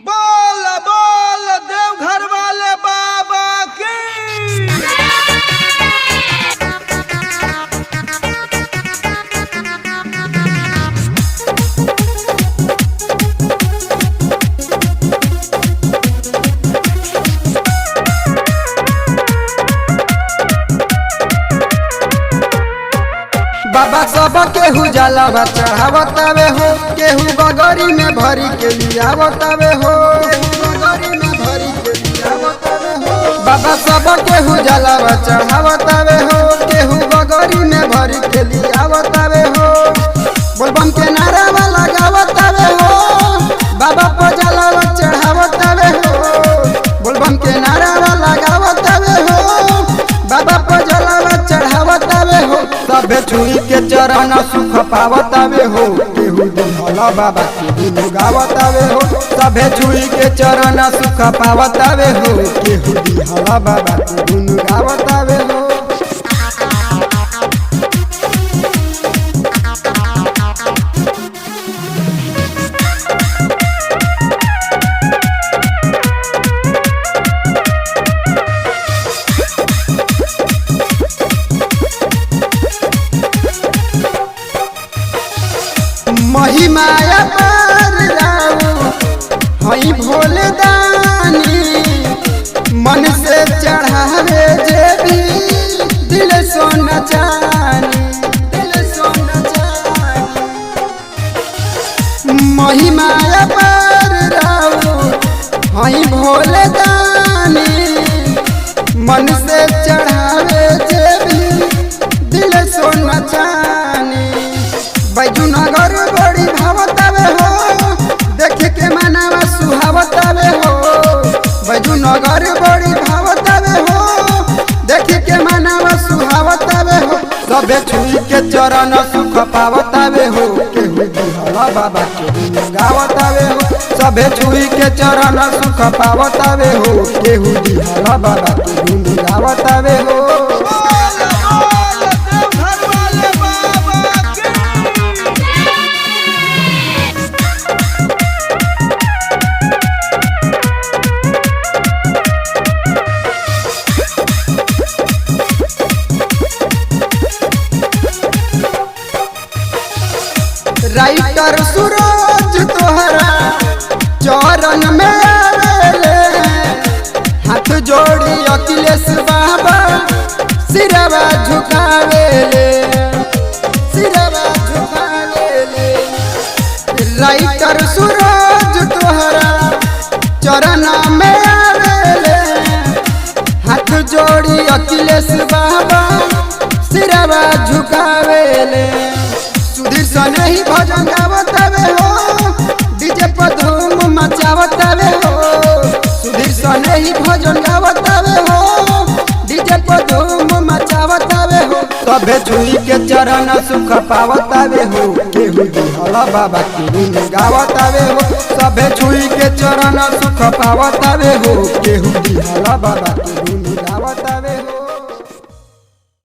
बोल बोल देवघर वाले बाबा की। बाबा सब केहू जलावा चढ़ावतावे हो, केहू बगरी में भरी के लियावतावे हो, केहू बगरी में भरी के लियावतावे हो। बाबा सब केहू जलावा चढ़ावतावे हो, केहू बगरी में भरी के लियावतावे हो। बोलबम के नारा लगावतावे हो, बाबा पर जलावा चढ़ावतावे हो। बोलबम के नारा लगावतावे हो, बाबा पर जलावा चढ़ावतावे हो। सबे छुई के चरण सुख पावतावे हो, केहू दुहला बाबा के गुण गावतावे हो। सबे छुई के चरण सुख पावतावे हो, केहू दुहला बाबा के गुण गावतावे हो। महिमाया पार राऊ हई भोले दानी, मन से चढ़ावे जे भी दिल सोना चानी, दिल सोना चानी। महिमाया पार राऊ हई भोले दानी, मन से चढ़ावे जे भी दिल सोना चानी। बैजू नगर बड़ी भावतावे हो, देख के मनावा सुहावतावे हो। बैजू नगर बड़ी भावतावे हो, देख के मनावा सुहावतावे हो। सबे छुई के चरण सुख पावतावे हो, केहू दुहला बाबा के गुण गावतावे हो। सबे छुई के चरण सुख पावतावे हो, केहू दुहला बाबा के गुण गावतावे हो। बोल बोल देवघर वाले बाबा की। राइटर सूरज तोहरा चरण में आवेले, हाथ जोड़ी अखिलेश बाबा सिरवा झुकावेले, सिरवा झुकावेले। राइटर सूरज तोहरा चरण में आवेले, हाथ जोड़ी अखिलेश बाबा सिरवा झुकावेले। सुधीर सने ही भजन गावतावे हो, डीजे पर धूम मचावतावे हो। सुधीर सने ही भजन गावतावे हो, डीजे पर धूम मचावतावे हो। सबे छुई के चरण सुख पावतावे हो, केहू दुहला बाबा के गुण गावतावे हो। सबे छुई के चरण सुख पावतावे हो, केहू दुहला बाबा के गुण